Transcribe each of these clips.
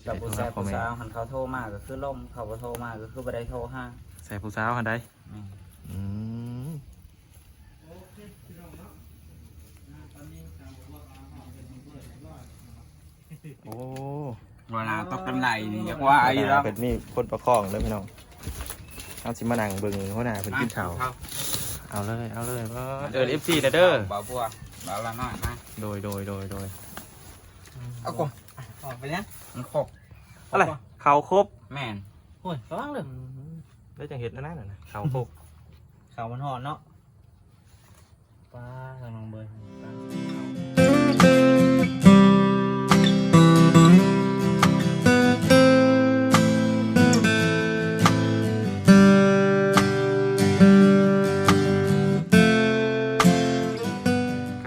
ກັບຜູ້ຊາຍຜູ້ສາວຫັ້ນ ເຂົາໂທມາກໍຄືລົມ ເຂົາບໍ່ໂທມາກໍຄືບໍ່ໄດ້ໂທຫາ. ໃສ່ຜູ້ສາວຫັ້ນໃດ? ແມ່ນ. ອືມ ໂອ້ ເວລາຕົກກຳໄລນີ້ຢາກວ່າຢູ່ດອກ ເພິ່ນມີຄົນປະຄອງເດີພີ່ນ້ອງ. ເຮົາຊິມານັ່ງເບິ່ງຫົວໜ້າເພິ່ນກິນເຂົ້າ. ເອົາເລີຍ ເອົາເລີຍ ເອີ້ນເອັຟຊີແດ່ເດີ ບ່າວບົວ ບ່າວລານ້ອຍມາ. ໂດຍ ໂດຍ ໂດຍ ໂດຍ. ເອົາກົມ ອອກໄປແລ້ວ ມັນຄົບ ອະໄລ ເຂົ້າຄົບ. ແມ່ນ. ໂອ້ຍ ລະວັງເດີ ອືມ ແລ້ວຈັ່ງເຮັດອັນນັ້ນນະ ເຂົ້າຄົບ ເຂົ້າມັນຮ້ອນເນາະ. ປ້າ ທາງນ້ອງເບີຍ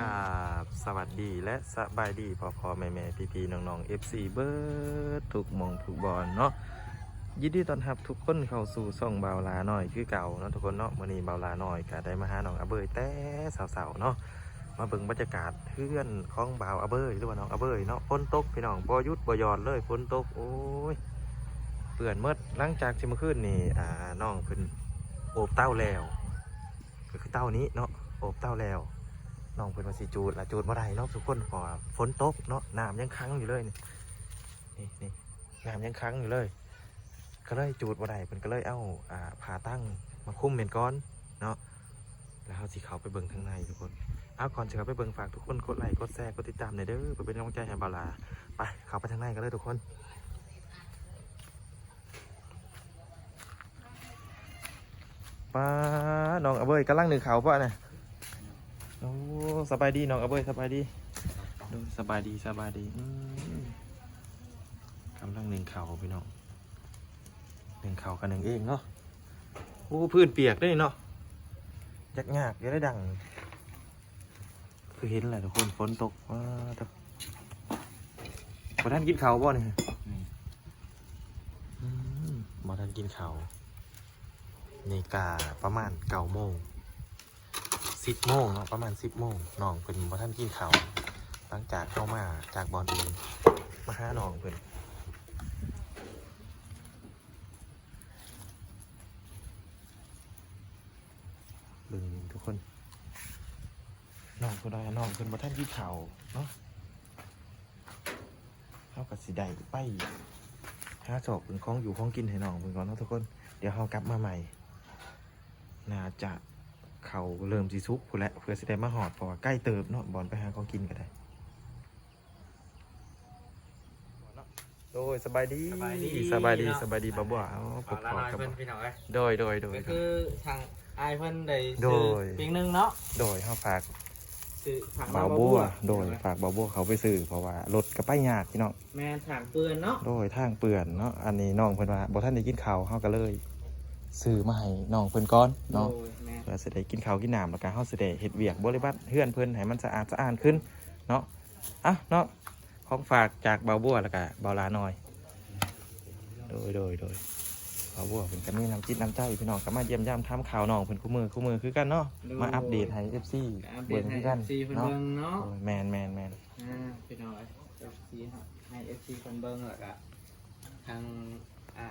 ກາບສະຫວັດດີ ແລະ ສະບາຍດີພໍ່ໆແມ່ໆ ພີ່ໆນ້ອງໆ ເອັຟຊີ ເບີດທຸກໝ່ອງທຸກບ່ອນເນາະ. ຍິນດີຕ້ອນຮັບທຸກຄົນເຂົ້າສູ່ຊ່ອງບ່າວຫຼ້ານ້ອຍຄືເກົ່າເນາະທຸກຄົນເນາະ. ມື້ນີ້ບ່າວຫຼ້ານ້ອຍກະໄດ້ມາຫານ້ອງອາເບີຍແຕ່ເຊົ້າໆເນາະ ມາເບິ່ງບັນຍາກາດເຮືອນຂອງບ່າວອາເບີຍ ຫຼືວ່ານ້ອງອາເບີຍເນາະ. ຝົນຕົກພີ່ນ້ອງ ບໍ່ຢຸດບໍ່ຢ່ອນເລີຍ ຝົນຕົກ ໂອ້ຍ ເປື້ອນໝົດ. ຫຼັງຈາກທີ່ມື້ຄືນນີ້ ອ່າ ນ້ອງເພິ່ນໂອບເຕົາແລ້ວ ກໍຄືເຕົານີ້ເນາະ ໂອບເຕົາແລ້ວ ນ້ອງເພິ່ນວ່າຊິຈູດລະຈູດບໍ່ໄດ້ເນາະທຸກຄົນ ເພາະວ່າຝົນຕົກເນາະ ນ້ຳຍັງຂັງຢູ່ເລີຍນີ້ ນີ້ ນ້ຳຍັງຂັງຢູ່ເລີຍ ກໍເລີຍຈູດບໍ່ໄດ້. ເພິ່ນກໍເລີຍເອົາ ອ່າ ຜ້າຕັ່ງມາຄຸມແມ່ນກ່ອນເນາະ ແລ້ວເຮົາຊິເຂົ້າໄປເບິ່ງທາງໃນທຸກຄົນ. ເອົາ ກ່ອນຊິເຂົ້າໄປເບິ່ງ ຝາກທຸກຄົນກົດໄລ ກົດແຊ ກົດຕິດຕາມແດ່ເດີ ເພື່ອເປັນກຳລັງໃຈໃຫ້ບ່າວຫຼ້າ. ໄປ ເຂົ້າໄປທາງໃນກັນເລີຍທຸກຄົນ. ປ້າ ນ້ອງອາເບີຍກຳລັງໜຶ້ງເຂົ້າປະນະ. ໂອ້ ສະບາຍດີນ້ອງອາເບີຍ ສະບາຍດີ. ໂດຍ ສະບາຍດີ ສະບາຍດີ. ອືມ ກຳລັງໜຶ້ງເຂົ້າພີ່ນ້ອງ ໜຶ້ງເຂົ້າກໍໜຶ້ງເອງເນາະ. ໂອ້ ພື້ນປຽກເດ້ເນາະ ຍາກໆຢູ່ເດ້ດັງ. ຄືເຫັນແຫຼະທຸກຄົນ ຝົນຕົກ. ວ້າ ບໍ່ທັນກິນເຂົ້າບໍ່ນີ້? ອືມ ບໍ່ທັນກິນເຂົ້າ. ນີ້ກະປະມານເກົ້າໂມງ ສິບໂມງເນາະ ປະມານສິບໂມງ ນ້ອງເພິ່ນບໍ່ທັນກິນເຂົ້າ. ຫຼັງຈາກເຮົາມາຈາກບ່ອນອື່ນ ມາຫານ້ອງເພິ່ນ. ເບິ່ງທຸກຄົນ ນ້ອງຜູ້ໃດ ນ້ອງເພິ່ນບໍ່ທັນກິນເຂົ້າເນາະ. ເຮົາກໍຊິໄດ້ໄປຫາຊອກເບິ່ງຂອງຢູ່ຂອງກິນໃຫ້ນ້ອງເພິ່ນກ່ອນເນາະທຸກຄົນ. ດຽວເຮົາກັບມາໃໝ່ ໜ້າຈະເຂົ້າເລີ່ມຊິສຸກພຸ້ນແຫຼະ ເພື່ອຊິໄດ້ມາຮອດ ເພາະວ່າໄກເຕີບເນາະ ບ່ອນໄປຫາຂອງກິນກໍໄດ້. ໂດຍ ສະບາຍດີ ສະບາຍດີ ສະບາຍດີ ສະບາຍດີ ເນາະ ບ່າວບົວ. ເອົາ ພໍ່ນ້ອຍເພິ່ນພີ່ນ້ອງເອີຍ. ໂດຍ ໂດຍ ໂດຍ ກໍຄືທາງອ້າຍເພິ່ນໄດ້ ໂດຍ ຊື້ປີ້ງໜຶ່ງເນາະ. ໂດຍ ເຮົາຝາກ ຊື້ຝາກ ບ່າວບົວ ບ່າວບົວ ໂດຍ ຝາກບ່າວບົວເຂົາໄປຊື້ ເພາະວ່າລົດກໍໄປຍາກພີ່ນ້ອງ. ແມ່ນ ທາງເປື້ອນເນາະ. ໂດຍ ທາງເປື້ອນເນາະ. ອັນນີ້ນ້ອງເພິ່ນວ່າບໍ່ທັນໄດ້ກິນເຂົ້າ ເຮົາກໍເລີຍຊື້ມາໃຫ້ນ້ອງເພິ່ນກ່ອນເນາະ. ໂດຍ ແມ່ນ ເພື່ອຊິໄດ້ກິນເຂົ້າກິນນ້ຳ ແລ້ວກໍເຮົາຊິໄດ້ເຮັດວຽກບໍລິບັດເຮືອນເພິ່ນໃຫ້ມັນສະອາດສະອ້ານຂຶ້ນເນາະ. ອ່ະເນາະ ຂອງຝາກຈາກບ່າວບົວ ແລ້ວກະບ່າວຫຼ້ານ້ອຍ. ໂດຍ ໂດຍ ໂດຍ ບ່າວບົວເພິ່ນກະມີນ້ຳຈິດນ້ຳໃຈພີ່ນ້ອງ ກະມາຢ້ຽມຢາມຖາມຂ່າວນ້ອງເພິ່ນຄູ່ມື້ຄູ່ມື້ຄືກັນເນາະ. ໂດຍ ມາອັບເດດໃຫ້ເອັຟຊີ ກະອັບເດດໃຫ້ ເບິ່ງຄືກັນ ເອັຟຊີ ເພິ່ນ ເນາະ ເບິ່ງເນາະ. ໂດຍ ແມ່ນ ແມ່ນ ແມ່ນ. ອ່າ ພີ່ນ້ອງເອີຍ ເອັຟຊີ ໃຫ້ເອັຟຊີເພິ່ນເບິ່ງ ແລ້ວກະທາງ ອ່າ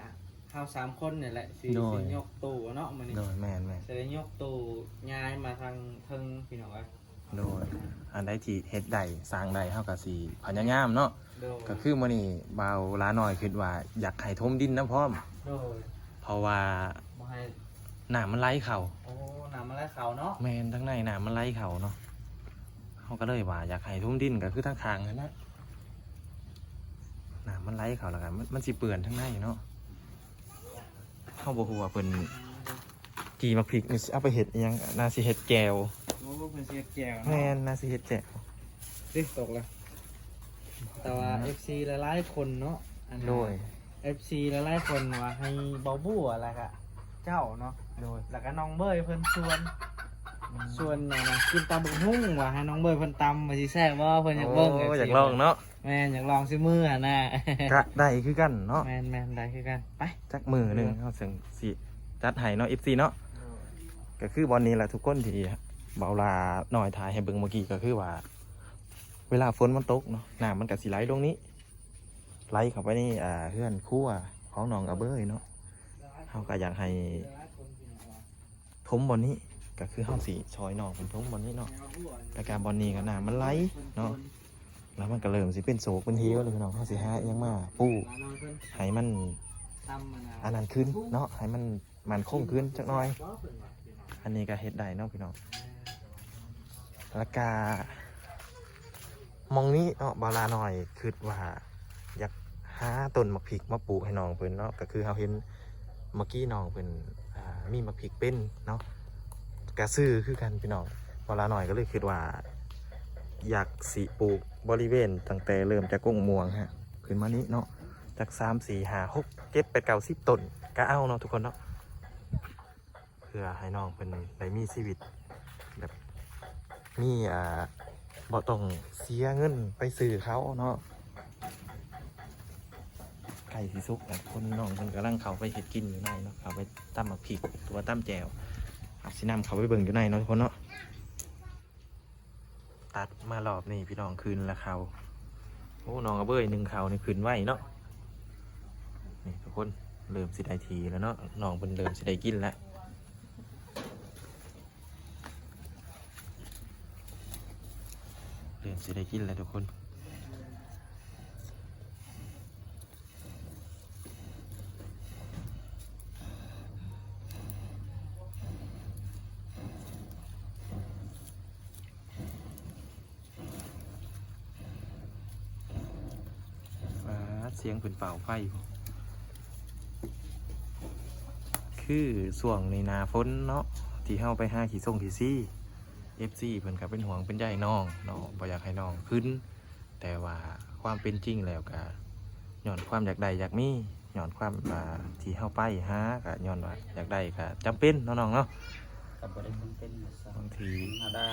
ເຮົາສາມຄົນນີ້ແຫຼະ ຊິ ໂດຍ ຊິຍົກຕູ້ເນາະມື້ນີ້. ໂດຍ ແມ່ນ ແມ່ນ ຊິໄດ້ຍົກຕູ້ຍ້າຍມາທາງເທິງພີ່ນ້ອງເອີຍ. ໂດຍ ອັນໃດທີ່ເຮັດໄດ້ສ້າງໄດ້ ເຮົາກໍຊິພະຍາຍາມເນາະ. ໂດຍ ກໍຄືມື້ນີ້ບ່າວຫຼ້ານ້ອຍຄິດວ່າຢາກໃຫ້ຖົມດິນນຳພ້ອມ. ໂດຍ ເພາະວ່າ ບໍ່ໃຫ້ ນ້ຳມັນໄຫຼເຂົ້າ. ໂອ້ ນ້ຳມັນໄຫຼເຂົ້າເນາະ. ແມ່ນ ທາງໃນນ້ຳມັນໄຫຼເຂົ້າເນາະ ເຮົາກໍເລີຍວ່າຢາກໃຫ້ຖົມດິນ ກໍຄືທາງຂ້າງຫັ້ນແຫຼະ ນ້ຳມັນໄຫຼເຂົ້າ ແລ້ວກໍມັນ ມັນຊິເປື້ອນທາງໃນເນາະ. ເຮົາບໍ່ຮູ້ວ່າເພິ່ນຈີ່ໝາກພິກນີ້ຊິເອົາໄປເຮັດອີ່ຫຍັງ ໜ້າຊິເຮັດແຈ່ວ. ໂອ້ ເພິ່ນຊິເຮັດແຈ່ວເນາະ. ແມ່ນ ໜ້າຊິເຮັດແຈ່ວ. ຕິ ຕົກແລ້ວ ແຕ່ວ່າ ອືມ ເອັຟຊີຫຼາຍໆຄົນເນາະ ອັນ ໂດຍ ເອັຟຊີຫຼາຍໆຄົນວ່າໃຫ້ບ່າວບົວ ແລ້ວກະເຈົ້າເນາະ. ໂດຍ ແລ້ວກະນ້ອງເບີຍເພິ່ນຊວນ ອືມ ຊວນ ອັນ ກິນຕຳບັກຫຸ່ງ ວ່າໃຫ້ນ້ອງເບີຍເພິ່ນຕຳວ່າຊິແຊບບໍ່ ເພິ່ນຢາກເບິ່ງ. ໂອ້ ຢາກລອງເນາະ. ແມ່ນ ຢາກລອງຊິມືຫັ້ນນະ ກະໄດ້ຄືກັນເນາະ. ແມ່ນໆ ໄດ້ຄືກັນ. ໄປ ຈັກມື້ໜຶ່ງເຮົາຈຶ່ງຊິຈັດໃຫ້ເນາະ ເອັຟຊີເນາະ. ໂດຍ ກໍຄືບ່ອນນີ້ແຫຼະທຸກຄົນ ທີ່ບ່າວຫຼ້ານ້ອຍຖ່າຍໃຫ້ເບິ່ງເມື່ອກີ້ ກໍຄືວ່າເວລາຝົນມັນຕົກເນາະ ນ້ຳມັນກໍຊິໄຫຼລົງນີ້ ໄຫຼເຂົ້າໄປໃນ ອ່າ ເຮືອນຄົວຂອງນ້ອງອາເບີຍເນາະ. ເຮົາກໍຢາກໃຫ້ຖົມບ່ອນນີ້ ກໍຄືເຮົາຊິຊ່ອຍນ້ອງເພິ່ນຖົມບ່ອນນີ້ເນາະ. ແລ້ວກໍບ່ອນນີ້ກໍນ້ຳມັນໄຫຼເນາະ ແລ້ວມັນກໍເລີ່ມຊິເປັນໂສກເປັນເຫວແລ້ວພີ່ນ້ອງ. ເຮົາຊິຫາອີ່ຫຍັງມາປູໃຫ້ມັນອັນນັ້ນຂຶ້ນເນາະ ໃຫ້ມັນ ໝັ້ນຄົງຂຶ້ນຈັກໜ່ອຍ. ອັນນີ້ກໍເຮັດໄດ້ເນາະພີ່ນ້ອງ. ແລ້ວກະໝ່ອງນີ້ເນາະ ບ່າວຫຼ້ານ້ອຍຄິດວ່າຢາກຫາຕົ້ນໝາກພິກມາປູກໃຫ້ນ້ອງເພິ່ນເນາະ. ກໍຄືເຮົາເຫັນເມື່ອກີ້ນ້ອງເພິ່ນ ອ່າ ມີໝາກພິກເປັນເນາະ ກະຊື້ຄືກັນພີ່ນ້ອງ. ບ່າວຫຼ້ານ້ອຍກໍເລີຍຄິດວ່າຢາກຊິປູກບໍລິເວນຕັ້ງແຕ່ເລີ່ມຈາກກົກມ່ວງຮະ ຂຶ້ນມານີ້ເນາະ ຈັກສາມ ສີ່ ຫ້າ ຫົກ ເຈັດ ແປດ ເກົ້າ ສິບຕົ້ນ ກະເອົາເນາະທຸກຄົນເນາະ. ເພື່ອໃຫ້ນ້ອງເພິ່ນໄດ້ມີຊີວິດແບບມີ ອ່າ ບໍ່ຕ້ອງເສຍເງິນໄປຊື້ເຂົາເນາະ. ໃກ້ຊິສຸກແລ້ວ ຄົນນ້ອງເພິ່ນກຳລັງເຂົ້າໄປເຮັດກິນຢູ່ໃນເນາະ ເຂົ້າໄປຕຳໝາກພິກ ຫຼືວ່າຕຳແຈ່ວ. ອາດຊິນຳເຂົ້າໄປເບິ່ງຢູ່ໃນເນາະທຸກຄົນເນາະ. ຕັດມາລອບນີ້ພີ່ນ້ອງ ຄືນລະເຂົ້າ. ໂອ້ ນ້ອງອາເບີຍ ໜຶ້ງເຂົ້ານີ້ຂຶ້ນໄວເນາະ. ນີ້ທຸກຄົນ ເລີ່ມຊິໄດ້ທີ່ແລ້ວເນາະ ນ້ອງເພິ່ນເລີ່ມຊິໄດ້ກິນແລ້ວ ເລີ່ມຊິໄດ້ກິນແລ້ວທຸກຄົນ. ປາດ ສຽງເພິ່ນເປົ່າໄຟ ຄືຊ່ວງນີ້ໜ້າຝົນເນາະ ທີ່ເຮົາໄປຫາຂີ້ຊົງຂີ້ຊີ ເອັຟຊີ ເພິ່ນກໍເປັນຫ່ວງເປັນໃຍນ້ອງເນາະ ບໍ່ຢາກໃຫ້ນ້ອງຂຶ້ນ. ແຕ່ວ່າຄວາມເປັນຈິງແລ້ວກະຍ້ອນຄວາມຢາກໄດ້ຢາກມີ ຍ້ອນຄວາມ ອ່າ ທີ່ເຮົາໄປຫາກະຍ້ອນວ່າຢາກໄດ້ກະຈຳເປັນເນາະນ້ອງເນາະ. ກໍບໍ່ໄດ້ຈຳເປັນ ບາງທີທຳມະດາ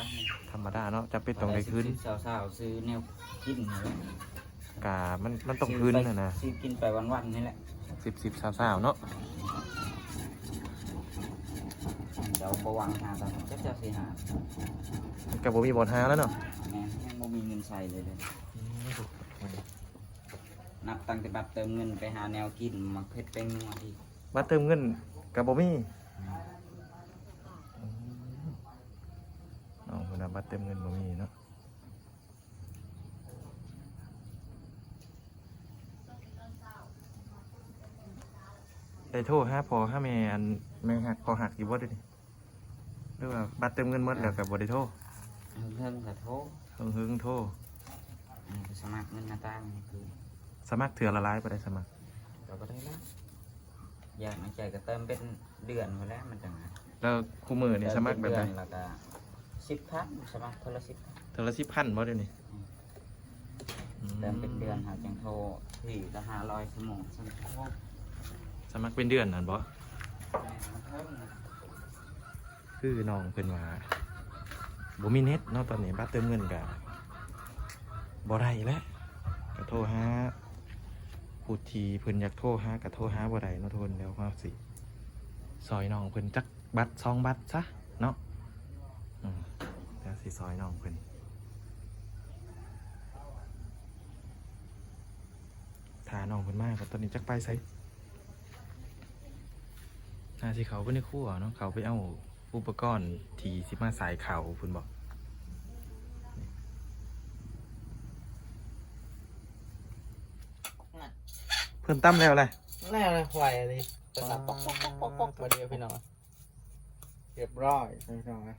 ທຳມະດາເນາະ ຈຳເປັນຕ້ອງໄດ້ຄືນ ຊາວໆ ຊື້ແນວກິນ ກະມັນ ມັນຕ້ອງຄືນຫັ້ນນະ ຊື້ກິນໄປວັນໆ ນີ້ແຫຼະ. ສິບສິບຊາວຊາວເນາະ ເຈົ້າບໍ່ຫວັງຫາ ແຕ່ເຈົ້າຊິຫາ ມັນກໍບໍ່ມີບ່ອນຫາແລ້ວເນາະ. ແມ່ນ ຍັງບໍ່ມີເງິນໃຊ້ເລີຍເດ້. ອືມ ນັບຕັ້ງແຕ່ບັດເຕີມເງິນໄປຫາແນວກິນ ໝາກເຜັດແປ້ງນົວອີກ ບັດເຕີມເງິນກໍບໍ່ມີ. ແມ່ນ ອືມ ນ້ອງເພິ່ນວ່າບັດເຕີມເງິນບໍ່ມີເນາະ. ໄດ້ໂທຫາພໍ່ຫາແມ່ ອັນ ແມ່ຮັກພໍ່ຮັກຢູ່ບໍ່ເດນີ້ ຫຼືວ່າບັດເຕີມເງິນໝົດແລ້ວກໍບໍ່ໄດ້ໂທ? ເຫິງໆກໍໂທ ເຫິງໆໂທ. ອັນນີ້ກໍສະໝັກເງິນໜ້າຕ່າງຄື ສະໝັກເທື່ອລະຫຼາຍບໍ່ໄດ້ສະໝັກ? ກໍບໍ່ໄດ້ຫຼາຍ ຢາກໃນໃຈກໍເຕີມເປັນເດືອນພຸ້ນແຫຼະ ມັນຈັ່ງ. ແລ້ວຄູ່ມື້ນີ້ສະໝັກແບບໃດ? ເຕີມເປັນເດືອນແລ້ວກໍສິບພັນ ສະໝັກເທື່ອລະສິບພັນ ເທື່ອລະສິບພັນບໍ່ດຽວນີ້? ອືມ ອືມ ເຕີມເປັນເດືອນຫາຈັ່ງໂທ ຟຣີກໍຫ້າຮ້ອຍຊົ່ວໂມງ ຊັ້ນໂທ. ສະໝັກເປັນເດືອນຫັ້ນບໍ່? ແມ່ນ ມັນເຖິງ ຄືນ້ອງເພິ່ນວ່າບໍ່ມີເນັດເນາະ ຕອນນີ້ບັດເຕີມເງິນກະບໍ່ໄດ້ແລ້ວ ກະໂທຫາຜູ້ທີ່ເພິ່ນຢາກໂທຫາກະໂທຫາບໍ່ໄດ້ເນາະທຸກຄົນ. ດຽວເຮົາຊິຊ່ອຍນ້ອງເພິ່ນຈັກບັດສອງບັດຊະເນາະ ອືມ ດຽວຊິຊ່ອຍນ້ອງເພິ່ນ ຖ້ານ້ອງເພິ່ນມາກໍຕອນນີ້ຈັກໄປໃສ? ໜ້າຊິເຂົ້າໄປໃນຄົວເນາະ ເຂົ້າໄປເອົາອຸປະກອນທີ່ຊິມາສາຍເຂົ້າພຸ້ນບໍ? ເພິ່ນຕຳແລ້ວແຫຼະ ແລ້ວແຫຼະ ໄວອີ່ຫຼີ ປະສານປອກໆໆໆ ພໍດີພີ່ນ້ອງ ຮຽບຮ້ອຍພີ່ນ້ອງເອີຍ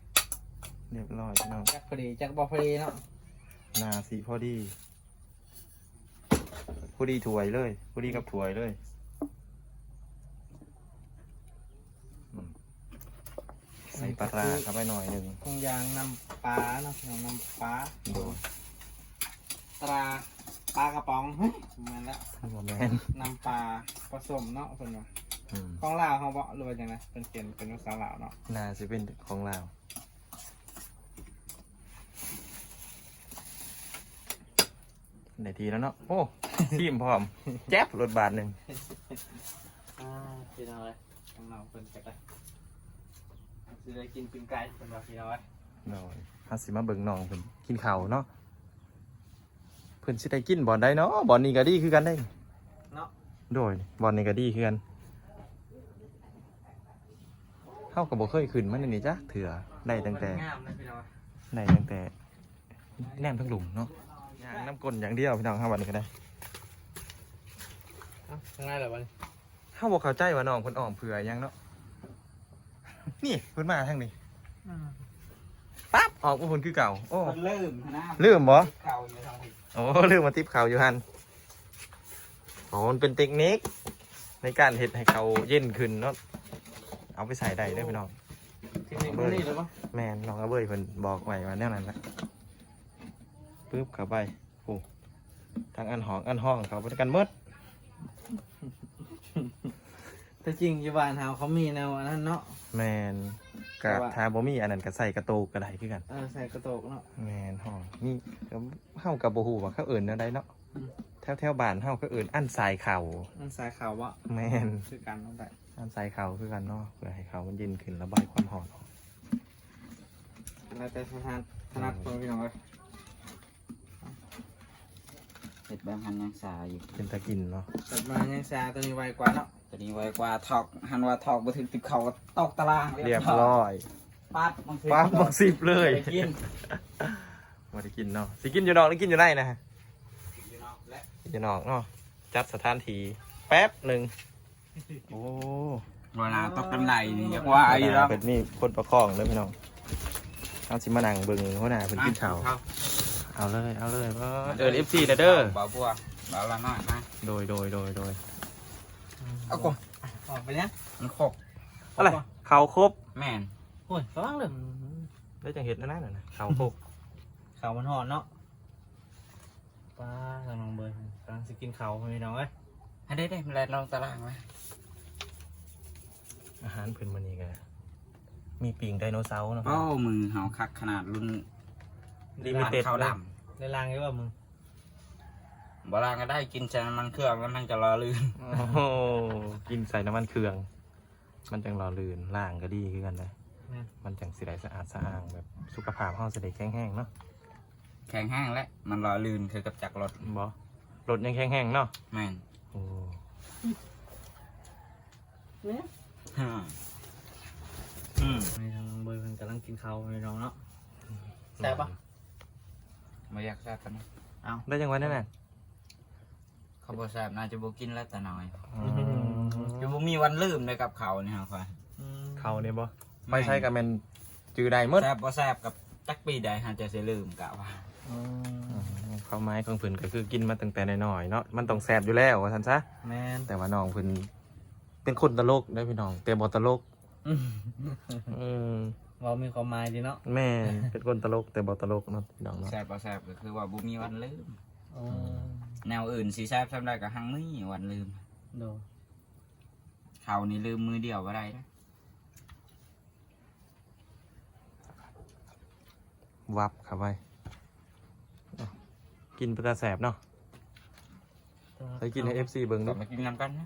ຮຽບຮ້ອຍພີ່ນ້ອງ. ຈັກພໍດີຈັກບໍ່ພໍດີເນາະ ໜ້າຊິພໍດີ ພໍດີຖ້ວຍເລີຍ ພໍດີກັບຖ້ວຍເລີຍ. ອືມ ໃສ່ປາຮ້າເຂົ້າໄປໜ້ອຍໜຶ່ງ ທຸງຢາງນ້ຳປາເນາະ ນ້ຳປາ ໂດຍ ຕາປາກະປ໋ອງ ເຮີ້ຍ ແມ່ນລະ ບໍ່ແມ່ນ ນ້ຳປາປະສົມເນາະ ເພິ່ນວ່າ ອືມ ຂອງລາວເຮົາບໍ ຫຼືວ່າຈັ່ງໃດ? ເພິ່ນຂຽນເປັນພາສາລາວເນາະ ໜ້າຊິເປັນຂອງລາວ. ໄດ້ທີ່ແລ້ວເນາະ ໂອ້ ຊີມພ້ອມ ແຈັບໂລດບາດໜຶ່ງ. ອ່າ ພີ່ນ້ອງເອີຍ ທາງນ້ອງເພິ່ນກໍໄດ້ ຊິໄດ້ກິນປີ້ງໄກ່ເພິ່ນວ່າ ພີ່ນ້ອງເອີຍ. ໂດຍ ເຮົາຊິມາເບິ່ງນ້ອງເພິ່ນກິນເຂົ້າເນາະ ເພິ່ນຊິໄດ້ກິນບ່ອນໃດເນາະ? ບ່ອນນີ້ກໍດີຄືກັນເດ້. ເນາະ ໂດຍ ບ່ອນນີ້ກໍດີຄືກັນ ເຮົາກໍບໍ່ເຄີຍຂຶ້ນມາໃນນີ້ຈັກເທື່ອ ໄດ້ຕັ້ງແຕ່ ງາມນະພີ່ນ້ອງ ໄດ້ຕັ້ງແຕ່ແນມທາງລຸ່ມເນາະ ຍ່າງນຳກົ້ນຢ່າງດຽວພີ່ນ້ອງ ເຮົາບັດນີ້ກໍໄດ້ ເອົ້າ ທາງໃນລະບັດນີ້ ເຮົາບໍ່ເຂົ້າໃຈວ່ານ້ອງເພິ່ນອ້ອມເພື່ອຫຍັງເນາະ ນີ້ເພິ່ນມາທາງນີ້ ອືມ ປັບ ອອກມາພຸ້ນຄືເກົ່າ ໂອ້ ເພິ່ນລືມຫັ້ນນະ ລືມບໍ່? ຕິບເຂົ້າຢູ່ທາງນີ້ ໂອ້ ລືມມາຕິບເຂົ້າຢູ່ຫັ້ນ ໂອ້ ມັນເປັນເຕັກນິກໃນການເຮັດໃຫ້ເຂົ້າເຢັນຂຶ້ນເນາະ ເອົາໄປໃຊ້ໄດ້ເດີພີ່ນ້ອງ ເຕັກນິກນີ້ເລີຍບໍ່? ແມ່ນ ນ້ອງອາເບີຍເພິ່ນບອກໄວ້ວ່າແນວນັ້ນແຫຼະ ປຶບ ເຂົ້າໄປ ໂອ້ ທັງອັນຮອກອັນຮອງເຂົ້າໄປນຳກັນໝົດ ແຕ່ຈິງຢູ່ບ້ານເຮົາເຂົາມີແນວອັນນັ້ນເນາະ ແມ່ນ ກະ ແຕ່ວ່າ ຖ້າບໍ່ມີອັນນັ້ນກະໃສ່ກະໂຕກກະໄດ້ຄືກັນ ເອີ ໃສ່ກະໂຕກເນາະ ແມ່ນ ຮອງ ມີ ກະ ເຮົາກະບໍ່ຮູ້ວ່າເຂົາເອີ້ນແນວໃດເນາະ ອືມ ແຖວໆບ້ານເຮົາເຂົາເອີ້ນອັນສາຍເຂົ້າ ອັນສາຍເຂົ້າບໍ່? ແມ່ນ ຄືກັນເນາະ ອັນສາຍເຂົ້າຄືກັນເນາະ ເພື່ອໃຫ້ເຂົ້າມັນເຢັນຂຶ້ນ ລະບາຍຄວາມຮ້ອນອອກ ແລ້ວແຕ່ຖະໜັດ ຖະໜັດ ອືມ ເພິ່ນ ພີ່ນ້ອງເອີຍ. ເຮັດແບບຫັ້ນຍັງຊາຢູ່ ເປັນຕາກິນເນາະ ເຮັດມາຍັງຊາ ໂຕນີ້ໄວກວ່າເນາະ ໂຕນີ້ໄວກວ່າ ຖອກ ຫັ້ນວ່າຖອກບໍ່ຖືກຕິບເຂົ້າກໍຕົກຕາລາງ ລຽບຮ້ອຍ ປັບບັກສິບ ປັບບັກສິບເລີຍ ບໍ່ໄດ້ກິນ ບໍ່ໄດ້ກິນເນາະ ຊິກິນຢູ່ນອກຫຼືກິນຢູ່ໃນນະ? ກິນຢູ່ນອກແຫຼະ ກິນຢູ່ນອກເນາະ ຈັດສະຖານທີ່ແປັບໜຶ່ງ. ໂອ້ ຫົວໜ້າຕົກບັນໄດນີ້ຢາກວ່າຢູ່ດອກ ເພິ່ນມີຄົນປະຄອງເດີພີ່ນ້ອງ ເຮົາຊິມານັ່ງເບິ່ງຫົວໜ້າເພິ່ນກິນເຂົ້າ ເອົາເລີຍ ເອົາເລີຍ ເອີ້ນເອັຟຊີແດ່ເດີ ບ່າວບົວ ບ່າວລານ້ອຍມາ ໂດຍ ໂດຍ ໂດຍ ໂດຍ ເອົາກົນ ອອກໄປແລ້ວ ມັນຄົກ ອະໄລ ເຂົ້າຄົກ ແມ່ນ ໂອ້ຍ ລະວັງເດີ ອືມ ແລ້ວຈັ່ງເຮັດອັນນັ້ນນະ ເຂົ້າຄົກ ເຂົ້າມັນຮ້ອນເນາະ. ປ້າ ທາງນ້ອງເບີຍກຳລັງຊິກິນເຂົ້າ ພໍ່ແມ່ພີ່ນ້ອງເອີຍ ໃຫ້ໄດ້ໆ ມັນແລ່ນລົງຕາລາງມາ ອາຫານເພິ່ນມື້ນີ້ກະມີປີ້ງໄດໂນເສົາເນາະ ໂອ້ ມື້ເຮົາຄັກຂະໜາດ ລຸ້ນລິມິເຕັດ ເຂົ້າດຳ ໄດ້ລ້າງຢູ່ບໍ່ມຶງ? ບໍ່ລ້າງກໍໄດ້ ກິນໃສ່ນ້ຳມັນເຄື່ອງແລ້ວມັນຈະຫຼໍ່ລື່ນ ໂອ້ໂຫ ກິນໃສ່ນ້ຳມັນເຄື່ອງ ມັນຈັ່ງຫຼໍ່ລື່ນ ລ້າງກໍດີຄືກັນນະ ແມ່ນ ມັນຈັ່ງຊິໄດ້ສະອາດສະອ້າງ ແບບສຸຂະພາບເຮົາຊິໄດ້ແຂງແຮງເນາະ ແຂງແຮງແຫຼະ ມັນຫຼໍ່ລື່ນຄືກັບຈັກລົດ ບໍ່ ລົດຍັງແຂງແຮງເນາະ ແມ່ນ ໂອ້ ແມ່ນ ອືມ ອືມ ນີ້ທາງນ້ອງເບີຍເພິ່ນກຳລັງກິນເຂົ້າ ພີ່ນ້ອງເນາະ ແຊບບໍ່? ບໍ່ຢາກແຊບປານໃດ ເອົ້າ ໄດ້ຈັ່ງຫວະນັ້ນນະ ເຂົາບໍ່ແຊບ ໜ້າຈະບໍ່ກິນແລ້ວຕານ້ອຍ ອືມ ຈະບໍ່ມີວັນລືມເດ້ກັບເຂົານີ້ ເຮົາຂ້ອຍ ອືມ ເຂົານີ້ບໍ່ ແມ່ນ ໄປໃສກໍແມ່ນຈື່ໄດ້ໝົດ ແຊບບໍ່ແຊບກັບຈັກປີໃດຫາຈະຊິລືມກະວ່າ ອືມ ຄວາມໝາຍຂອງເພິ່ນກໍຄືກິນມາຕັ້ງແຕ່ນ້ອຍໆເນາະ ມັນຕ້ອງແຊບຢູ່ແລ້ວວ່າຊັ້ນຊະ ແມ່ນ ແຕ່ວ່ານ້ອງເພິ່ນເປັນຄົນຕະຫຼົກເດ້ພີ່ນ້ອງ ແຕ່ບໍ່ຕະຫຼົກ ອືມ ອືມ ເວົ້າມີຄວາມໝາຍດີເນາະ ແມ່ນ ເປັນຄົນຕະຫຼົກແຕ່ບໍ່ຕະຫຼົກເນາະ ພີ່ນ້ອງເນາະ ແຊບບໍ່ແຊບກໍຄືວ່າບໍ່ມີວັນລືມ ໂອ້ ອືມ ແນວອື່ນຊິແຊບສ່ຳໃດກໍຮັ່ງມີວັນລືມ ໂດຍ ເຂົ້ານີ້ລືມມື້ດຽວບໍ່ໄດ້ເດ້ ວັບເຂົ້າໄປ ກິນເປັນຕາແຊບເນາະ ໃສ່ກິນໃຫ້ເອັຟຊີເບິ່ງດູ ມາກິນນຳກັນນະ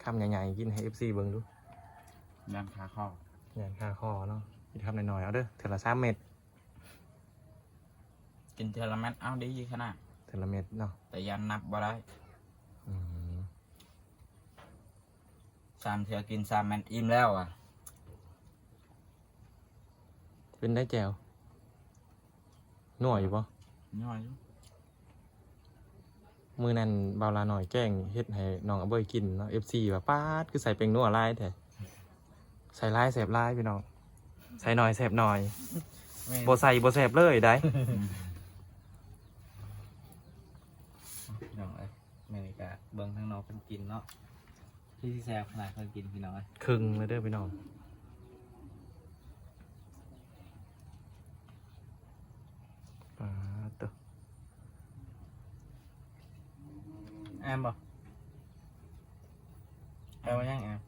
ຄຳໃຫຍ່ໆ ກິນໃຫ້ເອັຟຊີເບິ່ງດູ ຢ້ານຄາຄໍ ຢ້ານຄາຄໍເນາະ ກິນຄຳນ້ອຍໆ ເອົາເດີ ເທື່ອລະສາມເມັດ ກິນເທື່ອລະເມັດ ເອົາ ດີຂະໜາດ ເທື່ອລະເມັດເນາະ ແຕ່ຢ້ານນັບບໍ່ໄດ້ ອືມ ສາມເທື່ອກິນສາມເມັດ ອີ່ມແລ້ວອະ ເປັນໄດແຈ່ວ ນົວຢູ່ບໍ່? ນົວຢູ່ ມື້ນັ້ນບ່າວຫຼ້ານ້ອຍແກງເຮັດໃຫ້ນ້ອງອະເບີຍກິນເນາະ ເອັຟຊີວ່າ ປາດ ຄືໃສ່ແປ້ງນົວຫຼາຍແທ້ ໃສ່ຫຼາຍແຊບຫຼາຍພີ່ນ້ອງ ໃສ່ໜ້ອຍແຊບໜ້ອຍ ແມ່ນ ບໍ່ໃສ່ບໍ່ແຊບເລີຍໃດ ອືມ ພີ່ນ້ອງເອີຍ ມື້ນີ້ກະເບິ່ງທາງນ້ອງເພິ່ນກິນເນາະ ຄືຊິແຊບຂະໜາດເພິ່ນກິນພີ່ນ້ອງເອີຍ ເຄິ່ງເລີຍເດີພີ່ນ້ອງ ປາດໂຕ ແອມບໍ່? ແປວ່າຫຍັງແອມ?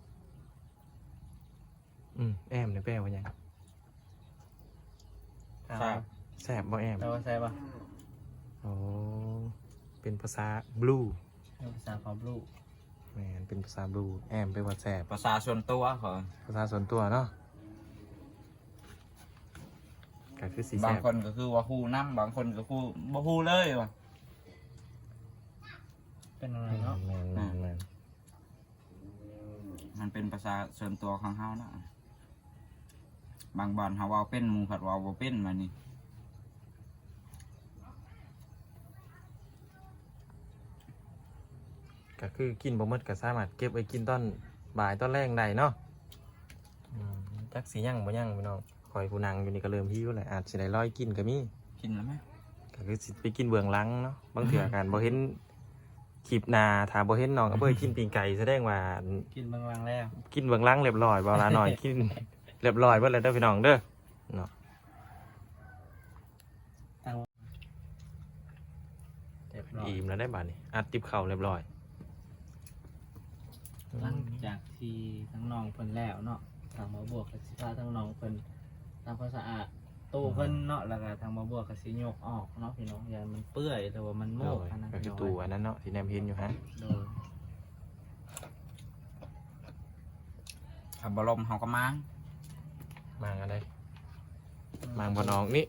ອືມ ແອມນີ້ແປວ່າຫຍັງ? ແຊບ ແຊບບໍ່ແອມ? ແປວ່າແຊບບໍ່? ໂອ້ ເປັນພາສາບລູ ເປັນພາສາເຜົ່າບລູ ແມ່ນ ເປັນພາສາບລູ ແອມແປວ່າແຊບ ພາສາສ່ວນຕົວເຂົາ ພາສາສ່ວນຕົວເນາະ ກໍຄືຊິແຊບ ບາງຄົນກໍຄືວ່າຮູ້ນຳ ບາງຄົນກໍຄືບໍ່ຮູ້ເລີຍວ່າ ເປັນແນວນັ້ນເນາະ ແມ່ນໆໆ ມັນເປັນພາສາສ່ວນຕົວຂອງເຮົາເນາະ. ບາງບ່ອນເຮົາເວົ້າເປັນ ໝູ່ພັດເວົ້າບໍ່ເປັນ ບາດນີ້. ກໍຄືກິນບໍ່ໝົດກໍສາມາດເກັບໄວ້ກິນຕອນບ່າຍຕອນແລງໄດ້ເນາະ. ອືມ ຈັກຊິຍັງບໍ່ຍັງພີ່ນ້ອງ. ຂ້ອຍຜູ້ນັ່ງຢູ່ນີ້ກໍເລີ່ມຫິວແລ້ວ ອາດຊິໄດ້ລອຍກິນກໍມີ. ກິນແລ້ວແມະ. ກໍຄືຊິໄປກິນເບື້ອງຫຼັງເນາະ. ບາງເທື່ອການບໍ່ເຫັນ ຄລິບໜ້າ ຖ້າບໍ່ເຫັນນ້ອງອາເບີຍກິນປີ້ງໄກ່ ສະແດງວ່າ ກິນເບື້ອງຫຼັງແລ້ວ ກິນເບື້ອງຫຼັງລຽບຮ້ອຍ. ບ່າວຫຼ້ານ້ອຍກິນລຽບຮ້ອຍເບິດແລ້ວເດີພີ່ນ້ອງເດີເນາະ. ອີ່ມແລ້ວໄດ໋ບາດນີ້ ອັດຕິບເຂົ້າລຽບຮ້ອຍ. ຫຼັງຈາກທີ່ທາງນ້ອງເພິ່ນແລ້ວເນາະ ທາງບ່າວບົວກໍຊິພາທາງນ້ອງເພິ່ນ ທຳຄວາມສະອາດຕູ້ເພິ່ນເນາະ ແລ້ວກໍທາງບ່າວບົວກໍຊິຍົກອອກເນາະພີ່ນ້ອງ ຢ້ານມັນເປື່ອຍ ຫຼືວ່າມັນໂມ້ ໂດຍ ອັນນັ້ນ ກໍຄືຕູ້ອັນນັ້ນເນາະ ທີ່ແນມເຫັນຢູ່ຫັ້ນ. ໂດຍ. ຖ້າບໍ່ລົມເຮົາກໍມ້າງ. ມ້າງອັນໃດ? ມ້າງບ່ອນອອກນີ້.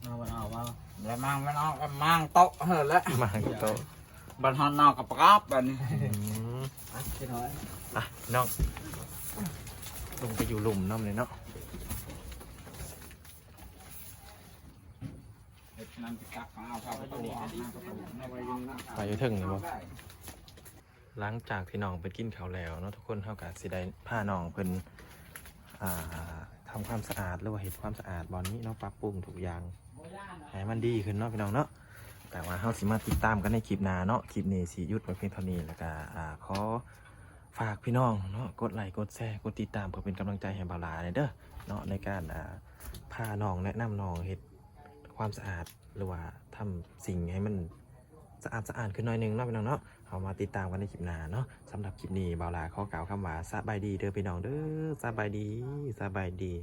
ມ້າງບ່ອນອອກບໍ່? ແລ້ວມ້າງບ່ອນອອກກໍມ້າງໂຕະຫັ້ນແຫຼະ. ມ້າງໂຕະ. ບັດຮອດນອກກໍປະກອບບັດນີ້. ອືມ ອ່ະ ພີ່ນ້ອງ ອ່ະ ນ້ອງ ລົງໄປຢູ່ລຸ່ມນຳເລີຍເນາະ. ເຮັດນັ້ນໄປຕັກເອົາເຂົ້າປະຕູອອກນະ ປະຕູໃນໄວ້ຢູ່ນະ ໄປຢູ່ເທິງນີ້ບໍ່? ຫຼັງຈາກທີ່ນ້ອງເພິ່ນກິນເຂົ້າແລ້ວເນາະທຸກຄົນ ເຮົາກໍຊິໄດ້ພານ້ອງເພິ່ນ ອ່າ ທຳຄວາມສະອາດ ຫຼືວ່າເຮັດຄວາມສະອາດບ່ອນນີ້ເນາະ ປັບປຸງທຸກຢ່າງໃຫ້ມັນດີຂຶ້ນເນາະພີ່ນ້ອງເນາະ. ແຕ່ວ່າເຮົາຊິມາຕິດຕາມກັນໃນຄລິບໜ້າເນາະ. ຄລິບນີ້ຊິຢຸດໄວ້ພຽງເທົ່ານີ້ ແລ້ວກໍ ອ່າ ຂໍຝາກພີ່ນ້ອງເນາະ ກົດໄລ ກົດແຊ ກົດຕິດຕາມ ເພື່ອເປັນກຳລັງໃຈໃຫ້ບ່າວຫຼ້າແດ່ເດີເນາະ ໃນການ ອ່າ ພານ້ອງ ແນະນຳນ້ອງເຮັດຄວາມສະອາດ ຫຼືວ່າທຳສິ່ງໃຫ້ມັນ ສະອາດສະອ້ານຂຶ້ນໜ້ອຍໜຶ່ງເນາະພີ່ນ້ອງເນາະ. ເຮົາມາຕິດຕາມກັນໃນຄລິບໜ້າເນາະ. ສຳລັບຄລິບນີ້ ບ່າວຫຼ້າຂໍກ່າວຄຳວ່າ ສະບາຍດີເດີພີ່ນ້ອງເດີ. ສະບາຍດີ ສະບາຍດີ.